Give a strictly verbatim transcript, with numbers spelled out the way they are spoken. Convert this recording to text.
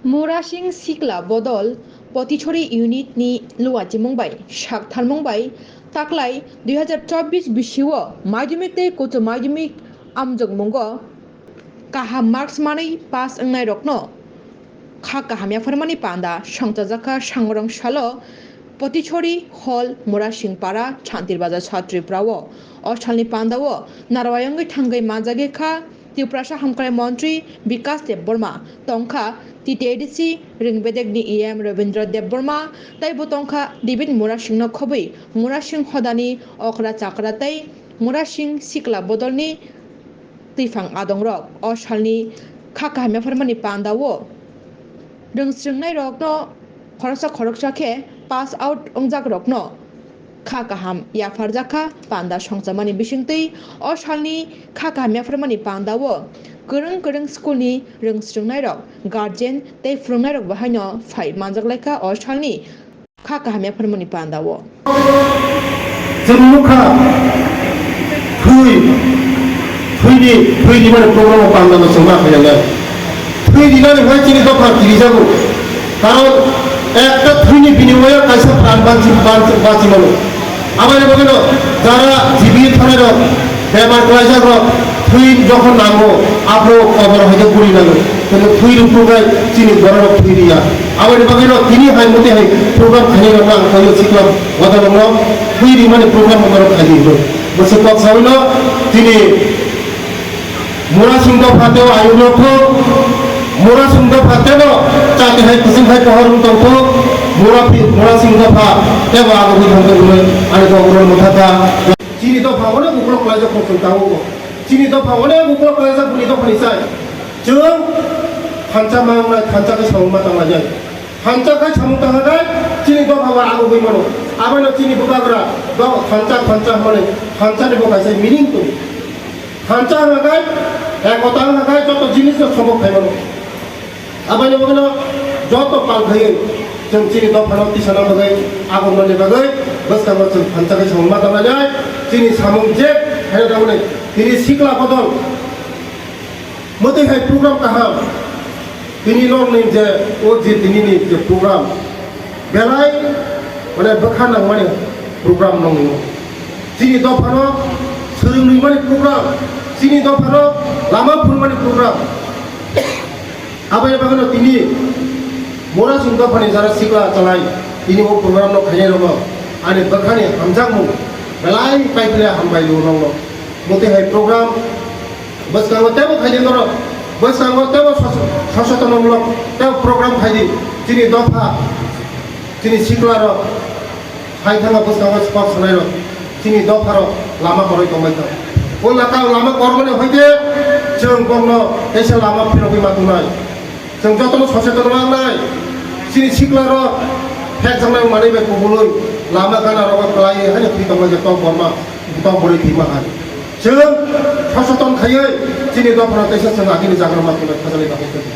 Murasing Sikla Bodol Potichori unit ni luachimung bai saktharmung bai taklai dui hazar chobbish bisio madhyamik tei uccho madhyamik amjokmungo kaham marks manwi pass wngnai rokno kha kaham yapharmani panda songchajakha. Sangrong salo Potichori Hall, Murasing Para, Chantir Bazar, South Tripura o o salni panda o narwayangwi thangwi manjagwi kha. Tiprasa Hamkrai Montri Bikas Debbarma tongkha, T T A D C Ringbedekni E M Rabindra Debbarma tei bo tongkha David Murasingno khobwi Murasing hodani okra chakra tei Murasing Sikla Bodolni twiphang adongrok o salni kha kaham yapharmani panda o rwngsrwngnairokno khoroksa khoroksa khe pass out wngjakrokno kha kaham yapharjakha. Panda songchamani bisingtwi o salni kha kaham yapharmani panda o kwrwng kwrwng school ni rwngsrwngnairok, guardian tei phwrwngnairok bahaino phai manjaklaikha o salni kha kaham yapharmani panda o. Chwng nukha, thwi, thwini, thwi rimani program o panda no chwng ma khainai. Thwi rinani hai chini dopha tirijago. Karon ekta thwini binimoyo kaisa pran banchi, banchi, bachimano. Aboni bagwino jara jibi thanai rok, bemar kwlaijak rok, thwi jokhon nango, abo kobor hai khe guri nango. Kintu thwi rwphru khai chini borok rok thwi riya. Aboni bagwino tini hai muti hai program khainai rok ang khaio sikla bodol rok thwi rimani program rok khaidi hinwi. Bwswk kok sawino tini Murasing dopha tebo ayuk no thok, Murasing dopha tebo chati hai kwchwng hai pohor wng tong thok, Mura phi-, Murasing dopha tebo agugwi thangkhe hwnwi ani kok rwng mwthakha. Chini dopha onek uklok klaijak kok chwng tabuk bo. Chini dopha onek uklok klaijak bini dopha ni sai. Chwng thansa ma wngnai, thansa khe samung ma tanglainai. Thansa khai samung tanglainai, chini dopha bo agugwi mano. Abono chini bwkhagra do thansa, thansa hwnmani thansa ni bo kaisa meaning tongo. Thansa hwnka khai, ekota hwnka khai joto jinis no sombok khai mano. Aboni bagwino joto pal khaiwi chwng chini dophano tisana bagwi, agumnani bagwi bwskango chwng thansa khai samung ma tanglainai. Chini samung je khaina tangmani tini sikla bodol mwtwi hai program kaham. Tini nokni je o je tinini je program belai mane bwkha nangmani program nokni. Chini dophano swrwng rimani program, chini dophano lama phunmani program. Aboni bagwino tini Murasing dophani jara sikla chalai tini o program no khainai rokno ani bwkhani hamjakmung belai paiphle hambai o nokno. Mwtwi hai program bwskango teibo khaidi norok, bwskango teibo sos-, sosetonmulok teibo program khaidi. Chini dopha, chini siklarok hai thangma bwskango sport sanairok, chini dopharok lama kwrwi tongbai thang. O laka lama kwrwini hoite chwng bongno teisa lama phirogwi ma tongnai. Chwng jotono soseton wngnai, chini siklarok phekjaknai manwi bai kubului lama gana rogo kwlaiwi haino thwi tongma je tok borma, tok borwi thwima hai. Chwng soseton khaiwi chini dophano teisa chwng agini jagra ma khulai khajaknai bagwi chwng.